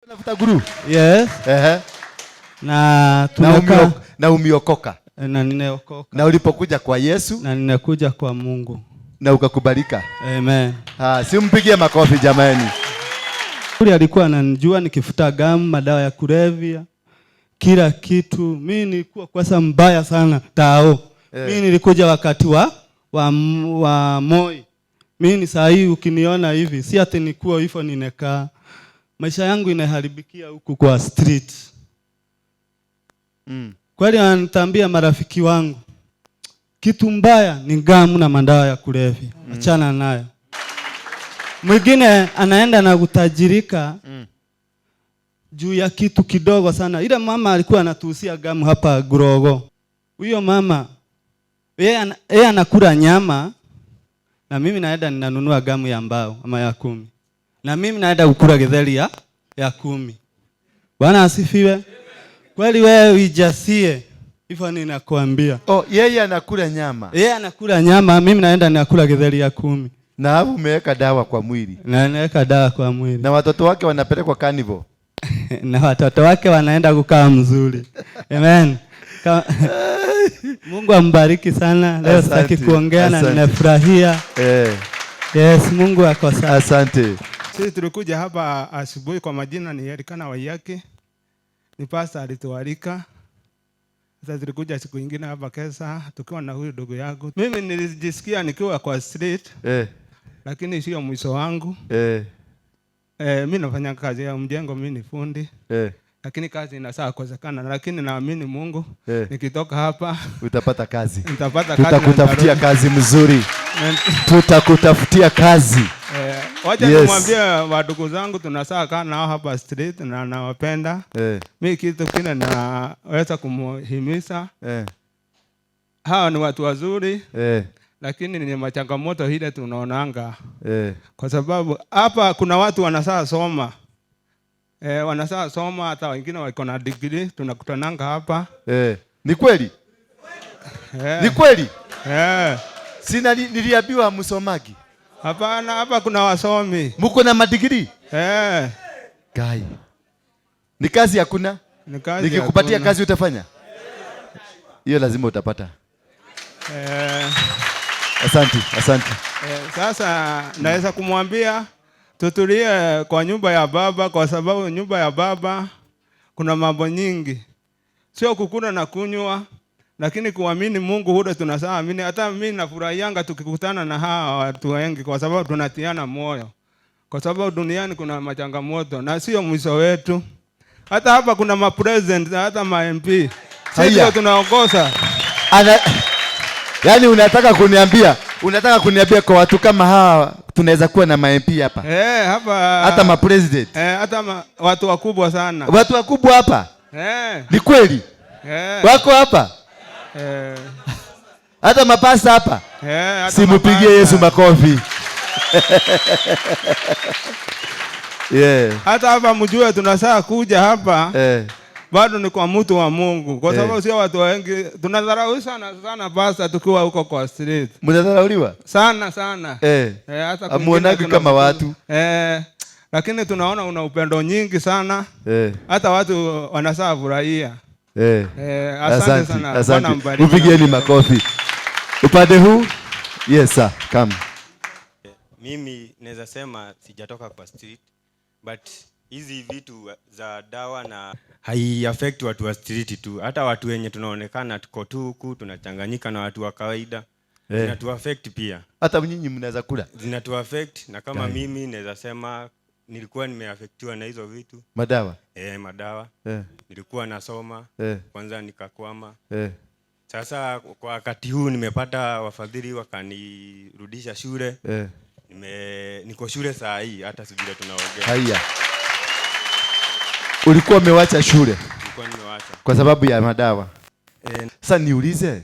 Unavuta guru? Yes. Ehe. Na Na tumekaa na umeokoka. Na nimeokoka. Na ulipokuja kwa Yesu na ninakuja kwa Mungu na ukakubalika. Amen. Ah, simpigie makofi jamani. Yule alikuwa ananijua nikifuta gamu, madawa ya kulevya, kila kitu. Mimi nilikuwa kwasa mbaya sana tao. Mimi nilikuja wakati wa Moi. Mimi ni saa hii ukiniona hivi, si ati nikuwa hivyo ninekaa. Maisha yangu inaharibikia huku kwa street. Kweli wananitambia marafiki wangu, kitu mbaya ni gamu na madawa ya kulevya. Achana nayo. Mwingine anaenda na kutajirika juu ya kitu kidogo sana. Ile mama alikuwa anatuhusia gamu hapa Grogo. Huyo mama yeye anakula nyama na mimi naenda ninanunua gamu ya mbao ama ya 10. Na mimi naenda kukula githeri ya 10. Bwana asifiwe. Kweli wewe uijasie. Hivyo ninakuambia. Oh, yeye anakula nyama. Yeye anakula nyama, mimi naenda ninakula githeri ya 10. Na hapo umeweka dawa kwa mwili. Na naweka dawa kwa mwili. Na watoto wake wanapelekwa carnival. Na watoto wake wanaenda kukaa mzuri. Amen. Mungu ambariki sana. Leo Asante, sitaki kuongea na asante. ninafurahia. Yes, Mungu ako sawa. Asante. Sisi tulikuja hapa asubuhi, kwa majina ni Elikana Waiyaki. Ni pastor alitualika. Sasa tulikuja siku nyingine hapa Kesa tukiwa na huyu ndugu yangu. Mimi nilijisikia nikiwa kwa street. Lakini sio mwisho wangu. Mimi nafanya kazi ya mjengo, mimi ni fundi. Lakini kazi inasaa kosekana, lakini naamini Mungu. Nikitoka hapa utapata kazi. Nitapata kazi na Tutakutafutia nitarudi. kazi mzuri. Tutakutafutia kazi. Wacha Yes. nimwambie wadugu zangu tunasaa kaa nao hapa street na nawapenda. Mimi kitu kile naweza kumuhimiza. Hawa ni watu wazuri. Lakini ni machangamoto ile tunaonanga. Kwa sababu hapa kuna watu wanasaa soma. Wanasaa soma, hata wengine wako na degree, tunakutananga hapa. Ni kweli? Ni kweli? Sina niliambiwa msomagi. Hapana, hapa kuna wasomi. Mko na madigrii? Gai. Ni kazi hakuna? Ni kazi Nikikupatia hakuna. kazi utafanya? Hiyo lazima utapata. Asante, asante. Sasa naweza kumwambia tutulie kwa nyumba ya baba, kwa sababu nyumba ya baba kuna mambo nyingi. Sio kukula na kunywa, lakini kuamini Mungu hudo tunasaamini. Hata mimi nafurahianga tukikutana na hawa watu wengi, kwa sababu tunatiana moyo. Kwa sababu duniani kuna machangamoto na sio mwisho wetu. Hata hapa kuna ma president na hata ma MP. Sisi Haya. ndio tunaongoza. Yaani unataka kuniambia kwa watu kama hawa tunaweza kuwa na ma MP hapa? Hapa. Hata ma president. Hata watu wakubwa sana. Watu wakubwa hapa? Ni kweli? Wako hapa? Hata mapasta hapa? Hata Simupigie mapasta. Yesu makofi. Hata hapa mjue tunasaa kuja hapa. Bado ni kwa mtu wa Mungu. Kwa sababu sio watu wengi tunadharau sana sana pasta tukiwa huko kwa street. Mnadharauliwa? Sana sana. Hata Hamuonagi kwingine kama watu. Lakini tunaona una upendo nyingi sana. Hata watu wanasaa furahia. Asante Asante, sana. asante. Bwana mbariki. Mpigieni makofi. Upande huu? Yes sir, come. Mimi naweza sema sijatoka kwa street, but hizi vitu za dawa na hai affect watu wa street tu, hata watu wenye tunaonekana tuko tu huku tunachanganyika na watu wa kawaida. Zinatu affect pia. Hata nyinyi mnaweza kula. Zinatu affect, na kama Dai. mimi naweza sema nilikuwa nimeaffectiwa na hizo vitu. Madawa? Madawa. Nilikuwa nasoma. Kwanza nikakwama. Sasa kwa wakati huu nimepata wafadhili wakanirudisha shule. Niko shule saa hii hata si vile tunaongea. Haya. Ulikuwa umewacha shule? Nilikuwa nimewacha. Kwa sababu ya madawa. Sasa niulize,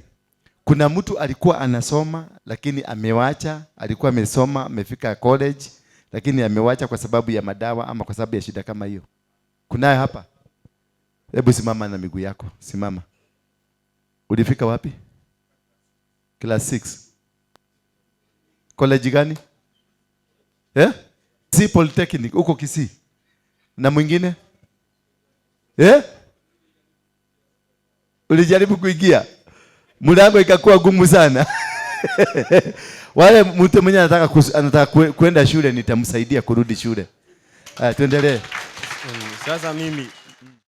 kuna mtu alikuwa anasoma lakini amewacha, alikuwa amesoma, amefika college lakini amewacha kwa sababu ya madawa ama kwa sababu ya shida kama hiyo? Kunayo hapa? Hebu simama na miguu yako, simama. Ulifika wapi? Class 6. College gani? Kisii Polytechnic huko Kisii. Na mwingine? Eh? Ulijaribu kuingia, mlango ikakuwa gumu sana. Wale mtu mwenye anataka kwenda shule nitamsaidia kurudi shule. Haya, tuendelee. Sasa mimi